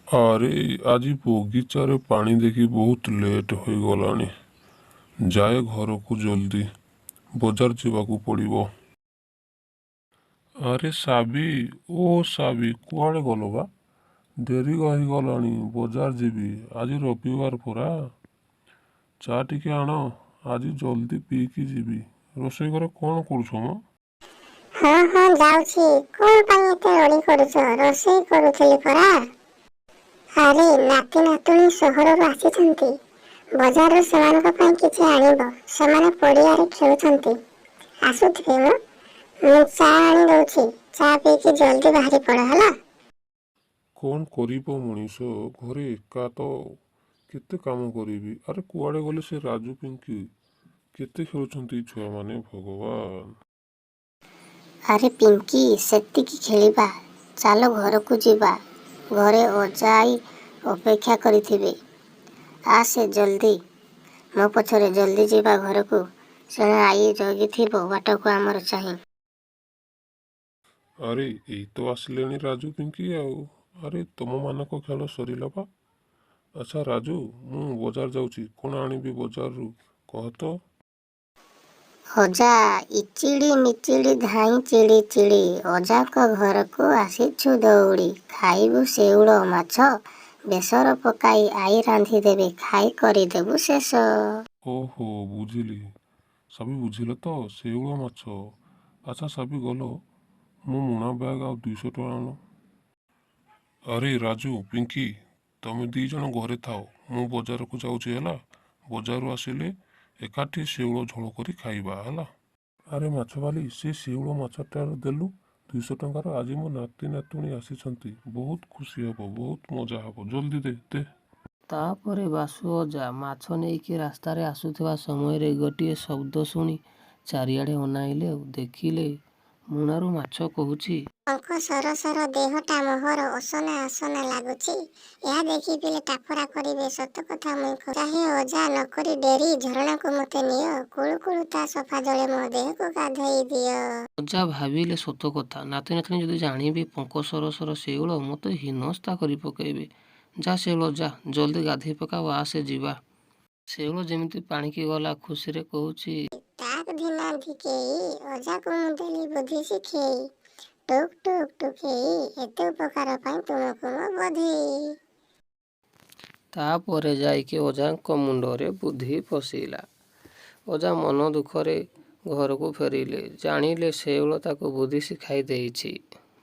ଆରେ, ଆଜି ବଗିଚାରେ ପାଣି ଦେଇକି ବହୁତ ଲେଟ୍ ହୋଇଗଲାଣି। ଯାଏ ଘରକୁ ଜଲ୍ଦି, ବଜାର ଯିବାକୁ ପଡ଼ିବ। ଆରେ ସାବି, ଓ ସାବି, କୁଆଡ଼େ ଗଲ ବା? ଡେରି ହୋଇଗଲାଣି, ବଜାର ଯିବି। ଆଜି ରବିବାର ପରା। ଚା ଟିକେ ଆଣ, ଆଜି ଜଲ୍ଦି ପିଇକି ଯିବି। ରୋଷେଇ ଘରେ କ'ଣ କରୁଛ ମ? ହଁ ହଁ, ଯାଉଛି। କ'ଣ ପାଇଁ ଏତେ ରଡ଼ି କରୁଛ? ରୋଷେଇ କରୁଥିଲି ପରା। ଆରେ, ନାତି ନାତୁଣୀ ସହରରୁ ଆସିଛନ୍ତି। ବଜାରରୁ ସେମାନଙ୍କ ପାଇଁ କିଛି ଆଣିବ। ସେମାନେ ପଡ଼ିଆରେ ଖେଳୁଛନ୍ତି, ଆସୁଥିବେ ମ। ମୁଁ ଚା ଆଣି ଦଉଛି, ଚା ପିଇକି ଜଲ୍ଦି ବାହାରି ପଡ଼, ହେଲା? କ'ଣ କରିବ ମଣିଷ, ଘରେ ଏକା ତ କେତେ କାମ କରିବି? ଆରେ, କୁଆଡ଼େ ଗଲେ ସେ ରାଜୁ, ପିଙ୍କି? କେତେ ଖେଳୁଛନ୍ତି ଏଇ ଛୁଆମାନେ, ଭଗବାନ! ଆରେ ପିଙ୍କି, ସେତିକି ଖେଳିବା, ଚାଲ ଘରକୁ ଯିବା। ଘରେ ଅଜା ଆଈ ଅପେକ୍ଷା କରିଥିବେ। ଆସେ ଜଲ୍ଦି ମୋ ପଛରେ, ଜଲ୍ଦି ଯିବା ଘରକୁ। ସେଣେ ଆଈ ଜଗିଥିବ ବାଟକୁ ଆମର ଚାହିଁ। ଆରେ, ଏଇ ତ ଆସିଲେଣି ରାଜୁ, ପିଙ୍କି ଆଉ। ଆରେ, ତମମାନଙ୍କ ଖେଳ ସରିଲା ବା? ଆଚ୍ଛା ରାଜୁ, ମୁଁ ବଜାର ଯାଉଛି, କ'ଣ ଆଣିବି ବଜାରରୁ କହ ତ। ଅଜା, ଇଚିଡ଼ି ମିଚିଡ଼ି ଧାଇଁ ଚିଡ଼ି ଚିଡ଼ି, ଅଜାଙ୍କ ଘରକୁ ଆସିଛୁ ଦଉଡ଼ି। ଖାଇବୁ ଶେଉଳ ମାଛ ବେସର ପକାଇ ଆଈ ରାନ୍ଧିଦେବେ, ଖାଇ କରିଦେବୁ ଶେଷ। ଓହୋ, ବୁଝିଲି ସାବି, ବୁଝିଲ ତ? ଶେଉଳ ମାଛ। ଆଚ୍ଛା ସାବି, ଗଲ ମୋ ମୁଣା ବ୍ୟାଗ ଆଉ 200 ଟଙ୍କା ଆଣ। ଆରେ ରାଜୁ, ପିଙ୍କି, ତମେ 2 ଜଣ ଘରେ ଥାଅ, ମୁଁ ବଜାରକୁ ଯାଉଛି, ହେଲା? ବଜାରରୁ ଆସିଲେ ଏକାଠି ଶେଉଳ ଝୋଳ କରି ଖାଇବା, ହେଲା? ଆରେ ମାଛବାଲି, ସେ ଶେଉଳ ମାଛଟା ଦେଲୁ 200 ଟଙ୍କାର। ଆଜି ମୋ ନାତି ନାତୁଣୀ ଆସିଛନ୍ତି, ବହୁତ ଖୁସି ହବ, ବହୁତ ମଜା ହବ। ଜଲ୍ଦି ଦେ, ଦେ। ତାପରେ ବାସୁ ଅଜା ମାଛ ନେଇକି ରାସ୍ତାରେ ଆସୁଥିବା ସମୟରେ ଗୋଟିଏ ଶବ୍ଦ ଶୁଣି ଚାରିଆଡ଼େ ଅନାଇଲେ। ଦେଖିଲେ, ମୁଣାରୁ ମାଛ କହୁଛି, ପଙ୍କ ସର ସର ଦେହଟା ମୋହର ଅସନା ଅସନା ଲାଗୁଛି। ଏହା ଦେଖି ପିଲେ ଟାପରା କରିବେ, ସତ କଥା ମୁଇଁ କହୁଛି। ହେ ଅଜା, ନକରି ଡେରି ଝରଣାକୁ ମୋତେ ନିଅ, କୁଳୁ କୁଳୁ ତା ସଫା ଜଳେ ମୋ ଦେହକୁ ଗାଧେଇ ଦିଅ। ଅଜା ଭାବିଲେ, ସତ କଥା, ନାତି ନାତୁଣୀ ଯଦି ଜାଣିବେ ପଙ୍କ ସର ସର ଶେଉଳ, ମୋତେ ହୀନସ୍ତା କରି ପକାଇବେ। ଯା ଶେଉଳ ଯା, ଜଲ୍ଦି ଗାଧେଇ ପକା ଆଉ ଆସେ ଯିବା। ଶେଉଳ ଯେମିତି ପାଣିକି ଗଲା, ଖୁସିରେ କହୁଛି, ତାକ ଧିନା ଧିକେଇ ଅଜାକୁ ମୁଁ ଦେଲି ବୁଦ୍ଧି ଶିଖେଇ। ଟୁକ୍ ଟୁକ୍ ଟୁକେଇ, ଏତେ ଉପକାର ପାଇଁ ତୁମକୁ ମୋ ବଧେଇ। ତାପରେ ଯାଇକି ଅଜାଙ୍କ ମୁଣ୍ଡରେ ବୁଦ୍ଧି ପଶିଲା। ଅଜା ମନ ଦୁଃଖରେ ଘରକୁ ଫେରିଲେ। ଜାଣିଲେ, ଶେଉଳ ତାକୁ ବୁଦ୍ଧି ଶିଖାଇ ଦେଇଛି।